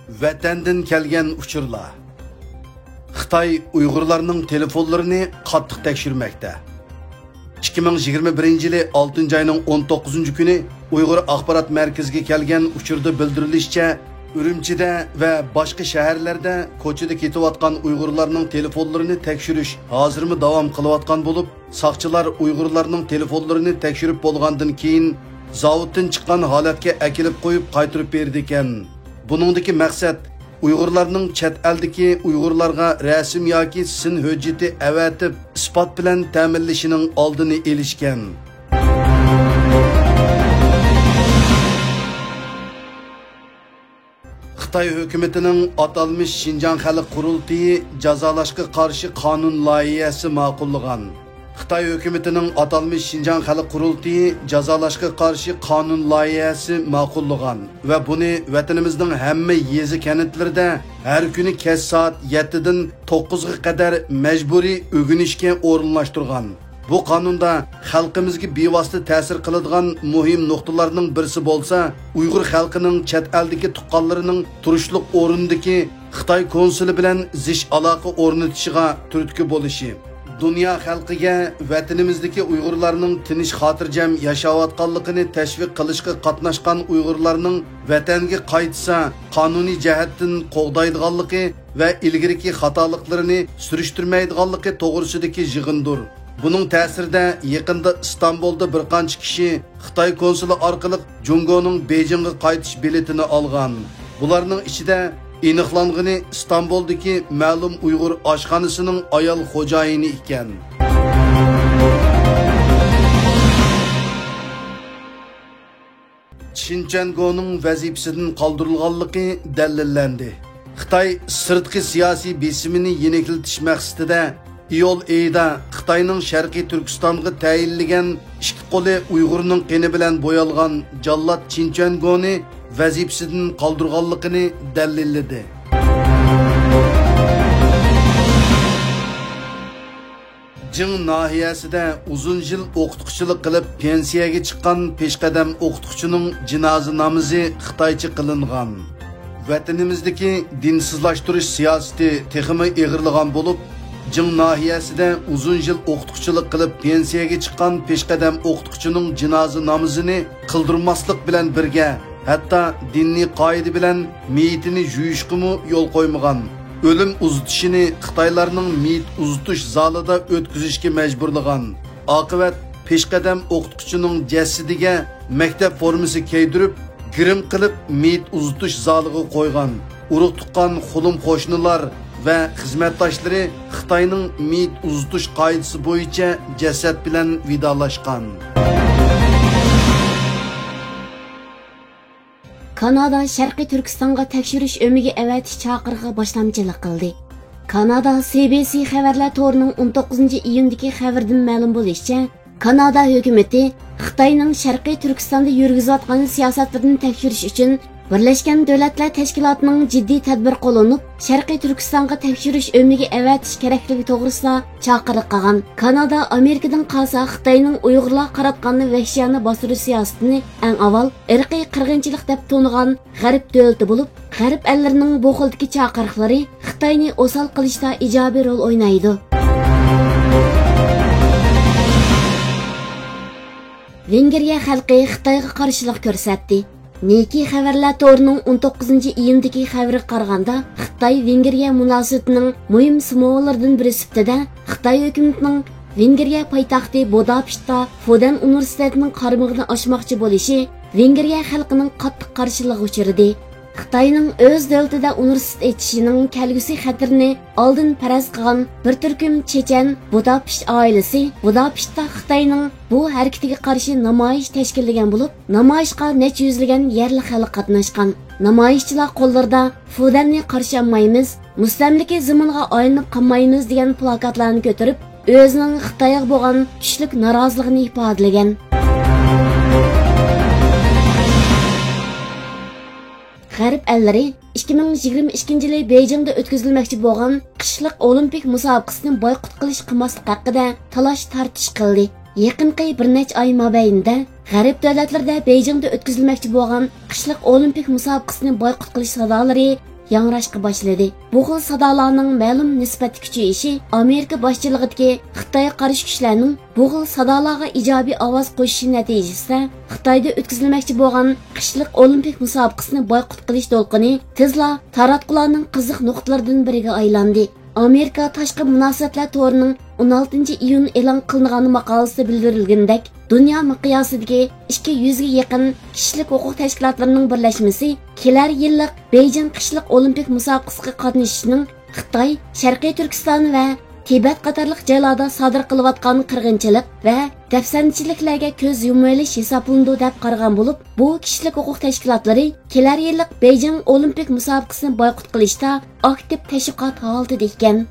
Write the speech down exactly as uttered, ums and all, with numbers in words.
ۋەتەندىن كەلگەن ئۇچۇرلار. خىتاي ئۇيغۇرلارنىڭ تېلېفونلىرىنى قاتتىق تەكشۈرمەكتە. ئىككى مىڭ يىگىرمە بىرىنچى يىلى ئالتىنچى ئاينىڭ ئون توققۇزىنچى كۈنى ئۇيغۇر ئاخبارات مەركىزىگە كەلگەن ئۇچۇردا بىلدۈرۈلۈشىچە، ئۈرۈمچىدە ۋە باشقا شەھەرلەردە كوچىدا كېتىۋاتقان ئۇيغۇرلارنىڭ تېلېفونلىرىنى تەكشۈرۈش ھازىرمۇ داۋام قىلىۋاتقان بولۇپ، ساقچىلار ئۇيغۇرلارنىڭ تېلېفونلىرىنى تەكشۈرۈپ بولغاندىن كېيىن، زاۋۇتتىن چىققان ھالەتكە ئەكېلىپ قويۇپ قايتۇرۇپ بېرىدىكەن. بۇنىڭدىكى مەقسەت ئۇيغۇرلارنىڭ چەت ئەلدىكى ئۇيغۇرلارغا رەسىم ياكى سىن ھۆججىتى ئەۋەتىپ، ئىسپات بىلەن تەمىنلىشىنىڭ ئالدىنى ئېلىشكەن. خىتاي ھۆكۈمىتىنىڭ ئاتالمىش شىنجاڭ خەلق قۇرۇلتىيى جازالاشقا قارشى قانۇن لايىھەسى ماقۇللىغان. خىتاي ھۆكۈمىتىنىڭ ئاتالمىش شىنجاڭ خەلق قۇرۇلتىيى جازالاشقا قارشى قانۇن لايىھەسى ماقۇللىغان ۋە بۇنى ۋەتىنىمىزنىڭ ھەممە يېزا كەنتلىرىدە ھەر كۈنى كەچ سائەت يەتتىدىن توققۇزغا قەدەر مەجبۇرىي ئۆگىنىشكە ئورۇنلاشتۇرغان. بۇ قانۇندا خەلقىمىزگە بىۋاسىتە تەسىر قىلىدىغان مۇھىم نۇقتىلارنىڭ بىرسى بولسا، ئۇيغۇر خەلقىنىڭ چەت ئەلدىكى تۇغقانلىرىنىڭ تۇرۇشلۇق ئورنىدىكى خىتاي كونسۇلى بىلەن زىچ ئالاقە ئورنىتىشىغا تۈرتكە بولۇشى، دۇنيا خەلقىگە ۋەتىنىمىزدىكى ئۇيغۇرلارنىڭ تىنچ-خاتىرجەم ياشاۋاتقانلىقىنى تەشۋىق قىلىشقا قاتناشقان ئۇيغۇرلارنىڭ ۋەتەنگە قايتسا، قانۇنىي جەھەتتىن قوغدايدىغانلىقى ۋە ئىلگىرىكى خاتالىقلىرىنى سۈرۈشتۈرمەيدىغانلىقى توغرىسىدىكى يىغىندۇر. بۇنىڭ تەسىرىدە يېقىندا ئىستانبۇلدا بىر قانچە كىشى خىتاي كونسۇلى ئارقىلىق جۇڭگونىڭ بېيجىڭغا قايتىش بېلىتىنى ئالغان. بۇلارنىڭ ئىچىدە ئېنىقلانغىنى ئىستانبۇلدىكى مەلۇم ئۇيغۇر ئاشخانىسىنىڭ ئايال خوجايىنى ئىكەن. چىن چۈەنگونىڭ ۋەزىپىسىدىن قالدۇرۇلغانلىقى دەلىللەندى. خىتاي سىرتقى سىياسىي بېسىمىنى يېنىكلىتىش مەقسىتىدە ئىيۇل ئېيىدا خىتاينىڭ شەرقىي تۈركىستانغا تەيىنلىگەن ئىككى قولى ئۇيغۇرنىڭ قېنى بىلەن بويالغان جاللات چىن چۈەنگونى ۋەزىپىسىدىن قالدۇرغانلىقىنى دەلىللىدى. جىڭ ناھىيەسىدە ئۇزۇن يىل ئوقۇتقۇچىلىق قىلىپ پېنسىيەگە چىققان پېشقەدەم ئوقۇتقۇچىنىڭ جىنازا نامىزى خىتايچە قىلىنغان. ۋەتىنىمىزدىكى دىنسىزلاشتۇرۇش سىياسىتى تېخىمۇ ئېغىرلىغان بولۇپ، جىڭ ناھىيەسىدە ئۇزۇن يىل ئوقۇتقۇچىلىق قىلىپ پېنسىيەگە چىققان پېشقەدەم ئوقۇتقۇچىنىڭ جىنازا نامىزىنى قىلدۇرماسلىق بىلەن بىرگە، ھەتتا دىنىي قائىدە بىلەن مېيىتىنى يۇيۇشقىمۇ يول قويمىغان. ئۆلۈم ئۇزىتىشىنى خىتايلارنىڭ مېيىت ئۇزىتىش زالىدا ئۆتكۈزۈشكە مەجبۇرلىغان. ئاقىۋەت پېشقەدەم ئوقۇتقۇچىنىڭ جەسىتىگە مەكتەپ فورمىسى كىيدۈرۈپ، گىرىم قىلىپ، مېيىت ئۇزىتىش زالىغا قويغان. ئۇرۇق-تۇغقان، قولۇم-قوشنىلار ۋە خىزمەتداشلىرى خىتاينىڭ مېيىت ئۇزىتىش قائىدىسى بويىچە جەسەت بىلەن ۋىدالاشقان. كانادا شەرقىي تۈركىستانغا تەكشۈرۈش ئۆمىكى ئەۋەتىش چاقىرىقىغا باشلامچىلىق قىلدى. كانادا سى بى سى خەۋەرلەر تورىنىڭ ئون توققۇزىنچى ئىيۇندىكى خەۋىرىدىن مەلۇم بولۇشىچە، كانادا ھۆكۈمىتى خىتاينىڭ شەرقىي تۈركىستاندا يۈرگۈزۈۋاتقان سىياسەتلىرىنى تەكشۈرۈش ئۈچۈن بىرلەشكەن دۆلەتلەر تەشكىلاتىنىڭ جىددىي تەدبىر قوللىنىپ، شەرقىي تۈركىستانغا تەكشۈرۈش ئۆمىكى ئەۋەتىش كېرەكلىكى توغرىسىدا چاقىرىق قىلغان. كانادا ئامېرىكىدىن قالسا خىتاينىڭ ئۇيغۇرلارغا قاراتقان ۋەھشىيانە باستۇرۇش سىياسىتىنى ئەڭ ئاۋۋال ئىرقىي قىرغىنچىلىق دەپ تونۇغان غەرب دۆلىتى بولۇپ، غەرب ئەللىرىنىڭ بۇ خىلدىكى چاقىرىقلىرى خىتاينى ئوسال قىلىشتا ئىجابىي رول ئوينايدۇ. ۋېنگرىيە خەلقى خىتايغا قارشىلىق كۆرسەتتى. نىكى خەۋەرلەر تورىنىڭ ئون توققۇزىنچى ئىيۇندىكى خەۋىرىگە قارىغاندا، خىتاي ۋېنگرىيە مۇناسىۋىتىنىڭ مۇھىم سىمۋوللىرىدىن بىرى سۈپىتىدە، خىتاي ھۆكۈمىتىنىڭ ۋېنگرىيە پايتەختى بۇداپېشتتا فۇدەن ئۇنىۋېرسىتېتىنىڭ قارمىقىنى ئاچماقچى بولۇشى ۋېنگرىيە خەلقىنىڭ قاتتىق قارشىلىقىغا ئۇچرىدى. خىتاينىڭ ئۆز دۆلىتىدە ئۇنىۋېرسىتېت ئېچىشىنىڭ كەلگۈسى خەتىرىنى ئالدىن پەرەز قىلغان بىر تۈركۈم چېچەن بۇداپېشت ئائىلىسى بۇداپېشتتا خىتاينىڭ بۇ ھەرىكىتىگە قارشى نامايىش تەشكىللىگەن بولۇپ، نامايىشقا نەچچە يۈزلىگەن يەرلىك خەلق قاتناشقان. نامايىشچىلار قوللىرىدا «فۇدەننى قارشى ئالمايمىز، مۇستەملىكە زېمىنغا ئايلىنىپ قالمايمىز» دېگەن پلاكاتلارنى كۆتۈرۈپ، ئۆزىنىڭ خىتايغا بولغان كۈچلۈك نارازىلىقىنى ئىپادىلىگەن. غەرب ئەللىرى ئىككى مىڭ يىگىرمە ئىككىنچى يىلى بېيجىڭدا ئۆتكۈزۈلمەكچى بولغان قىشلىق ئولىمپىك مۇسابىقىسىنى بايقۇت قىلىش قىلماسلىق ھەققىدە تالاش-تارتىش قىلدى. يېقىنقى بىر نەچچە ئاي مابەينىدە غەرب دۆلەتلىرىدە بېيجىڭدا ئۆتكۈزۈلمەكچى بولغان قىشلىق ئولىمپىك مۇسابىقىسىنى بايقۇت قىلىش سادالىرى ياڭراشقا باشلىدى. بۇ خىل سادالارنىڭ مەلۇم نىسبەتتە كۈچىيىشى ئامېرىكا باشچىلىقىدىكى خىتايغا قارشى كۈچلەرنىڭ بۇ خىل سادالارغا ئىجابىي ئاۋاز قوشۇشى نەتىجىسىدە خىتايدا ئۆتكۈزۈلمەكچى بولغان قىشلىق ئولىمپىك مۇسابىقىسىنى بايقۇت قىلىش دولقۇنى تېزلا تاراتقۇلارنىڭ قىزىق نۇقتىلىرىدىن بىرىگە ئايلاندى. ئامېرىكا تاشقى مۇناسىۋەتلەر تورىنىڭ ئون ئالتىنچى ئىيۇن ئېلان قىلىنغان ماقالىسىدە بىلدۈرۈلگىنىدەك، دۇنيا مىقياسىدىكى ئىككى يۈزگە يېقىن كىشىلىك ھوقۇق تەشكىلاتلىرىنىڭ بىرلەشمىسى كېلەر يىللىق بېيجىڭ قىشلىق ئولىمپىك مۇسابىقىسىغا قاتنىشىشنىڭ خىتاي، شەرقىي تۈركىستان ۋە تىبەت قاتارلىق جايلاردا سادىر قىلىۋاتقان قىرغىنچىلىق ۋە دەپسەندىچىلىكلەرگە كۆز يۇمۇۋېلىش ھېسابلىنىدۇ دەپ قارىغان بولۇپ، بۇ كىشىلىك ھوقۇق تەشكىلاتلىرى كېلەر يىللىق بېيجىڭ ئولىمپىك مۇسابىقىسىنى بايقۇت قىلىشتا ئاكتىپ تەشۋىقات ھالىتىدە ئىكەن.